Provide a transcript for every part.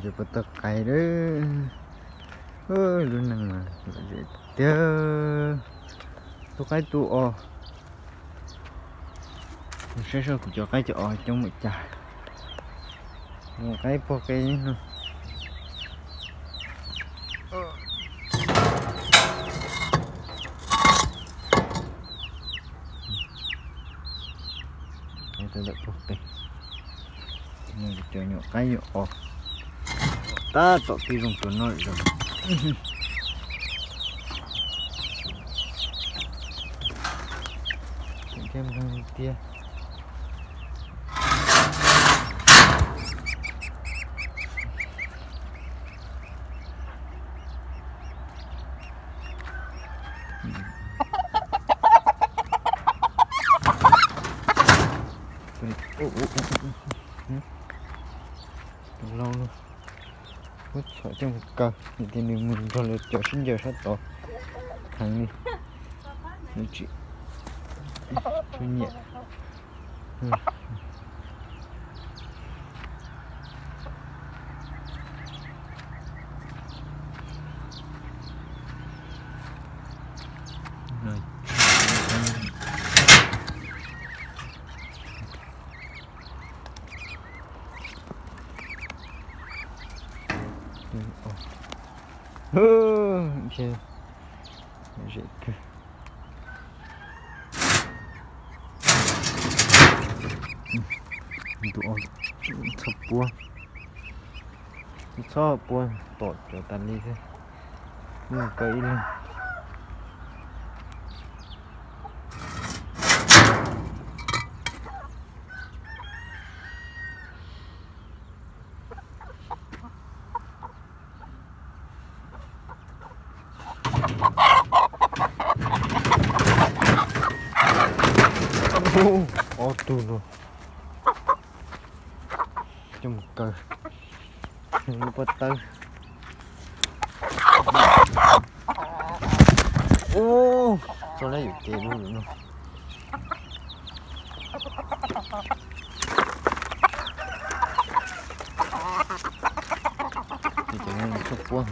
Ces puas tau qaib lawm. Lub neej mas lom zem tiag. Tu qaib tu os. Saib saib kuv cov qaib cov os coob npaum cas. Mus qaib pog qe no. Qaib tau ntawm pog qe. Cov nyuam qaib nyuam os tab tom pib zoo tus no lawm. Tiag. Tus lau no, muab txhom coj mus kaw, vim tias nws mus nrog lawv cov sib ncaws sab tod heev li, nws tsis tshua nyiam. Zem kawg. Txhob puab, txhob puab tom cov tas li xwb. Mus kaw ib leeg. Ob tug no coj mus kaw lub pob tawb. Ub, tso lawm yuav ces lub no. Ces cov no txhob puab.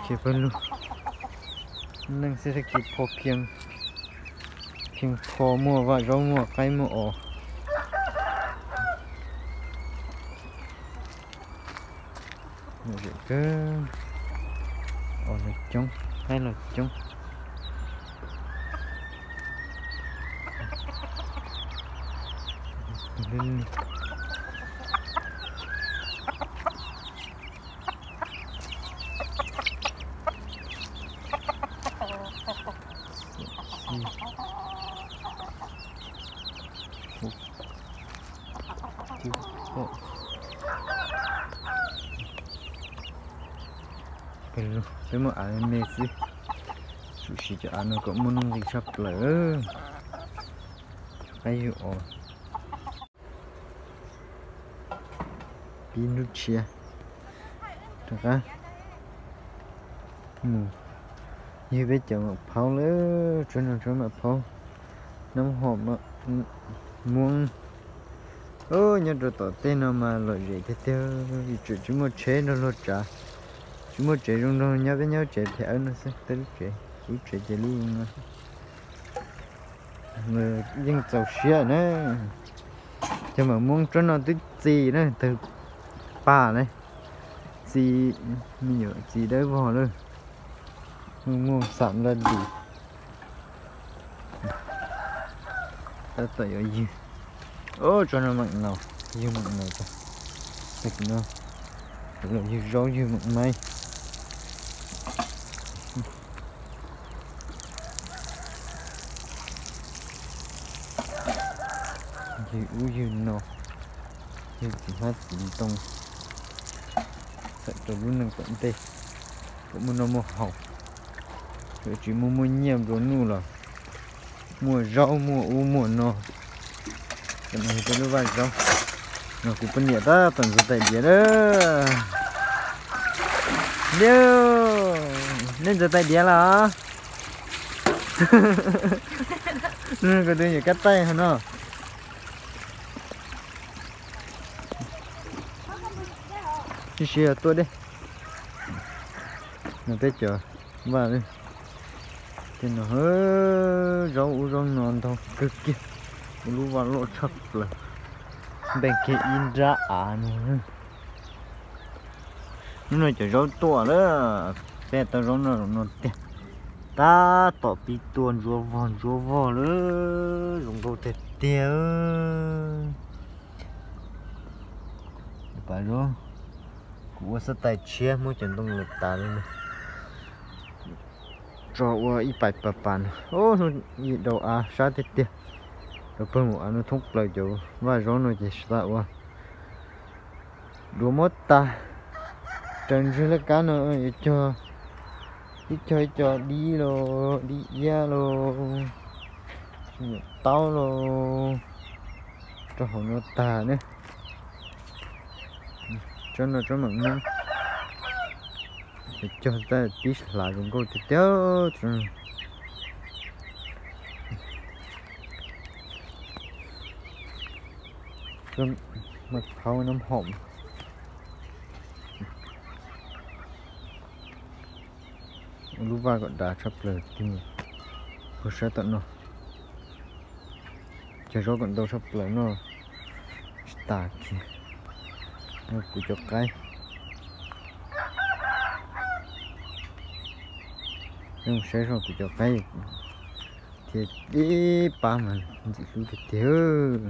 Khiav pawg lug, neej xwb tag kis pho phiaj, phiaj pho muaj vaj zaub muaj qaib muaj os. Zem kawg, os los coob, qaib los coob. Peb muaj av me xwb, tsum siv cov av no kom muaj nuj nqis tshaj plaws. Qaib yug os. Pib hnub tshiab rov qab mus ywg peb cov maum phaub lawm, tsob no tsob maum phaub, nab hom, muab. Nyob rau tom tej no mas lom zem tiag tiag, tseem tsis muaj tsheb nrog luag tsav, tsis muaj tsev zoo nrog nyob, peb nyob tsev phem awb no xwb, tej lub tsev, lub tsev ces lub no. Yeej txaus siab na. Cov maum muab tsob no twb txi na, tawg pam na, txi, me nyuam txi dawb vog lawm, muaj xam laj lis. Tab tom yuav ywg. Tsob no meem no, ywg meem no, tag kis no los ywg zaub ywg meem maib. Ywg ub ywg no, ywg txiv hmab txiv ntoo, txhawm rau lub neej tom ntej kom muaj noj muaj haus, tsis muaj muaj nyiaj nplua nuj los muaj zaub muaj ub muaj no. Cov no yog peb lub vaj zaub. No kuv poj niam tab tom ntxuav tais diav lawm. Liu, nej ntxuav tais diav los? Kuv tus nyuam kab taij hov no. Sib tuaj deb. No peb cov vaj tej no, zaub ub zaub no ntau kawg kiag. Ua lub vaj loj tshaj plaws, npeeg kiag ib nrab av no. Hnub no cov zaub tuaj lawm, peb tau zaub no no tiag. Tab tom pib tuaj ntsuab vog ntsuab vog lawm, zoo nkauj tiag tiag. Pas zaub, kuv ua xab tais tshiab muab cov ntoo lawm tas li no, tso ua ib pas pas pas no. Hnub yim daus av sab tiag tiag, rau pawg mus av no thoob plaws cov vaj zaub no ces tas ua duav muab tas. Raws ntseg laj kab no yuav cog, ib cog ib co dib los dib iab los nyuam taub los rau hauv no tag ne. Tsob no tsob mam nab, cog tab tib hlav zoo nkauj tiag tiag. Maj phaub nab hom. Ua lub vaj kom dav tshaj plaws tiag. Puag sab tom no, cog zaub kom ntau tshaj plaws no. Tsis tas kiag, kuv cov qaib, saib zog kuv cov qaib thiab ib pab mas ntxim hlub tiag tiag.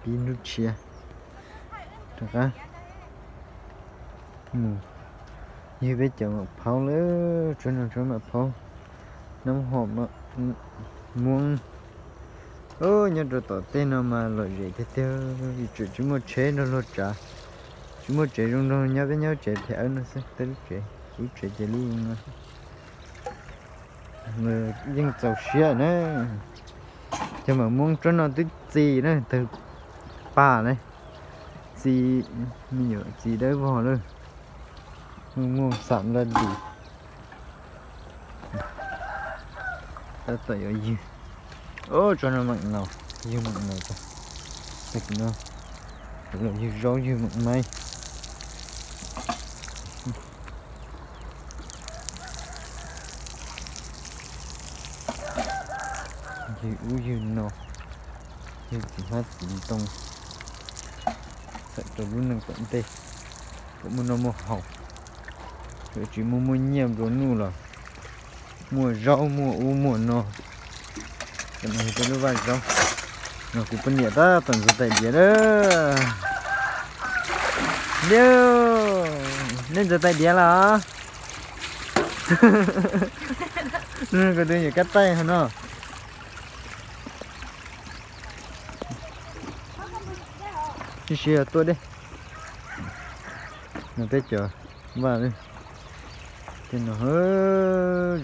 pib nruab tshiab rov qab mus ywg peb cov mam phaub lawm, tsob no tsob mam phaub, nab hom muab. Nyob rau tom tej no mas lom zem tiag tiag, tseem tsis muaj tsheb nrog luag tsav, tsis muaj tsev zoo nrog nyob peb nyob tsev phem awb no xwb, tej lub tsev, lub tsev ces lub no. Yeej txaus siab na. Cov mam muab tsob no twb txi na, tawg pam na, txi, me nyuam txi dawb vog lawm, muaj xam laj lis. Tab tom yuav ywg, tsob no mam no, ywg mam no, tag kis no los ywg zaub ywg mam maib. Ywg ub ywg no, ywg txiv hmab txiv ntoo, txhawm rau lub neej tom ntej kom muaj noj muaj haus, tsis muaj muaj nyiaj nplua nuj los muaj zaub muaj ub muaj no. Cov no yog peb lub vaj zaub. No kuv poj niam tab tom ntxuav tais diav lawm. Liu, nej ntxuav tais diav los? Koj tus nyuam kab taij hov no. Sib sib tuaj deb. No peb cov vaj, tej no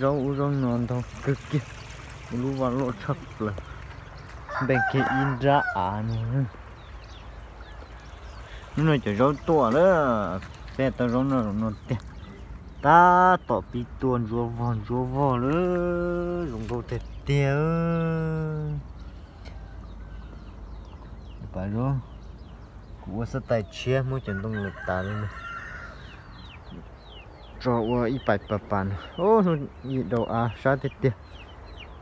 zaub ub zaub no ntau kawg kiag. Ua lub vaj loj tshaj plaws, npeeg kiag ib nrab av no. Hnub no cov zaub tuaj lawm, peb tau zaub no no tiag. Tab tom pib tuaj ntsuab vog ntsuab vog lawm, zoo nkauj tiag tiag. Pas zaub, kuv ua xab tais tshiab muab cov ntoo lawm tas li no, tso ua ib pas pas pas no. Hnub yim daus av sab tiag tiag,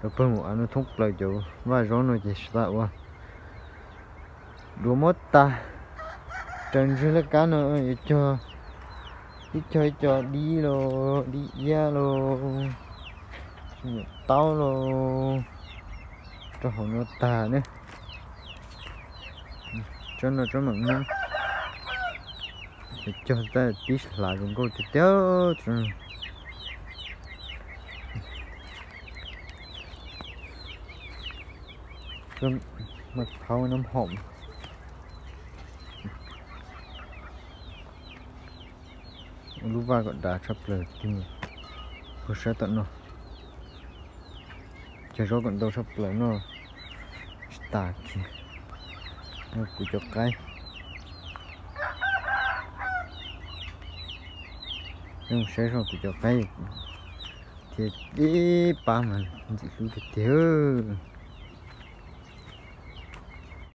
cov pawg mus av no thoob plaws cov vaj zaub no ces tsis tas ua duav muab tas. Raws ntswg laj kab no yuav cog, ib cog ib co dib los dib iab los, nyuam taub los rau hauv no tag ne. Tsob no tsob mam nab, cog tab pib hlav zoo nkauj tiag tiag. Mam phaub nab hom. Lub vaj kom dav tshaj plaws, puag sab tom no. Cog zaub kom ntau tshaj plaws no, tsis tas kiag. Kuv cov qaib, saib kuv cov qaib thiab ib pab mas ntxim hlub tiag tiag.